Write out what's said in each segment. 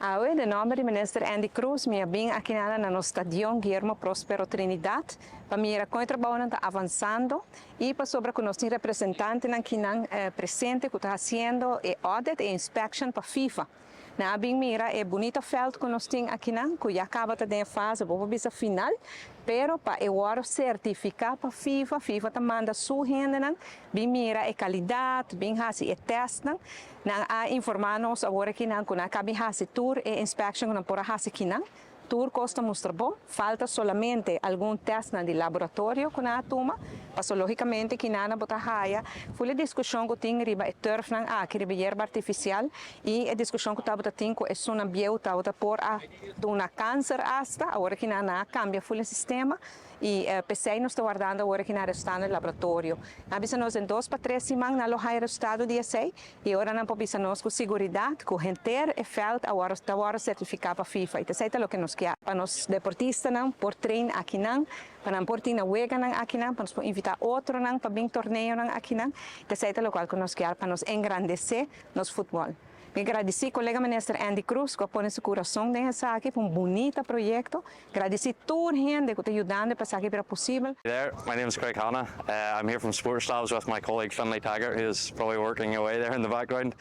Awe, den nomber di Minister Endy Croes, mi a bin aki na nos stadion Guillermo Prospero Trinidad pa mira con e trabou ta avansando y pasobra cu nos tin representante aki presente cu ta haciendo e audit e inspection pa FIFA. Nan a bin mira e bunita veld cu nos tin aki, cu ya caba ta den fase, bo bisa, final, pero pa e wordo certifica pa FIFA, FIFA ta manda su hendenan bin mira e calidad, bin hasi e test nan. Nan a informa nos awor aki nan cu nan a caba hasi tur e inspection cu nan por hasi aki nan. Tur cos ta mustra bon, falta solamente algun test na di laboratorio cu nan a tuma, paso logicamente cu nan bo ta haya, full e discusion cu tin riba e turf nan aki, riba yerba artificial, y e discusion cu tabata tin cu esunnan bieu tabata por a duna cancer hasta, awor cu nan a cambia full e sistema, y pesey nos ta wardando awor aki e resultado di laboratorio. A bisa nos den 2 pa 3 siman nan lo haya resultado di esey, y awor nan por bisa nos cu seguridad, cu henter e veld awor ta awor certifica pa FIFA. Y esey ta loke nos kier pa nos deportistanan por train aki nan, pa nan por tin wega nan aki nan, pa nos por invita otronan pa bin torneo nan aki nan. Esey ta loke nos kier pa nos engrandece nos futbol. Mi ta gradici colega Minister Endy Croes cu a pone su curason den esaki pa un bunita proyecto. Gradici tur hende cu ta yudando pa esaki bira posibel. There, my name is Craig Hanna. I'm here from Sports Labs with my colleague Finlay Taggart, who is probably working away there in the background.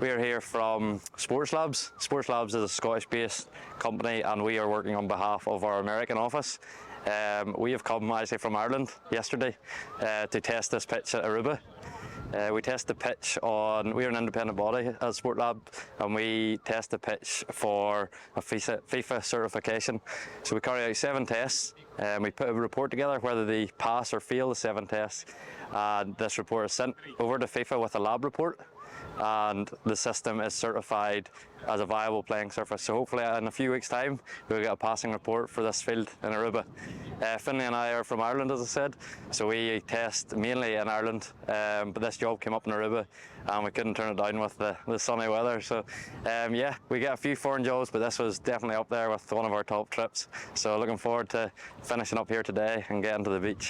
We are here from Sports Labs. Sports Labs is a Scottish-based company, and we are working on behalf of our American office. We have come actually from Ireland yesterday to test this pitch at Aruba. We test the pitch on, we are an independent body at Sport Lab, and we test the pitch for a FIFA certification. So we carry out seven tests and we put a report together whether they pass or fail the seven tests. And this report is sent over to FIFA with a lab report, and the system is certified as a viable playing surface. So hopefully in a few weeks' time we'll get a passing report for this field in Aruba. Finlay and I are from Ireland, as I said, so we test mainly in Ireland, but this job came up in Aruba and we couldn't turn it down with the sunny weather. So yeah, we get a few foreign jobs, but this was definitely up there with one of our top trips. So looking forward to finishing up here today and getting to the beach.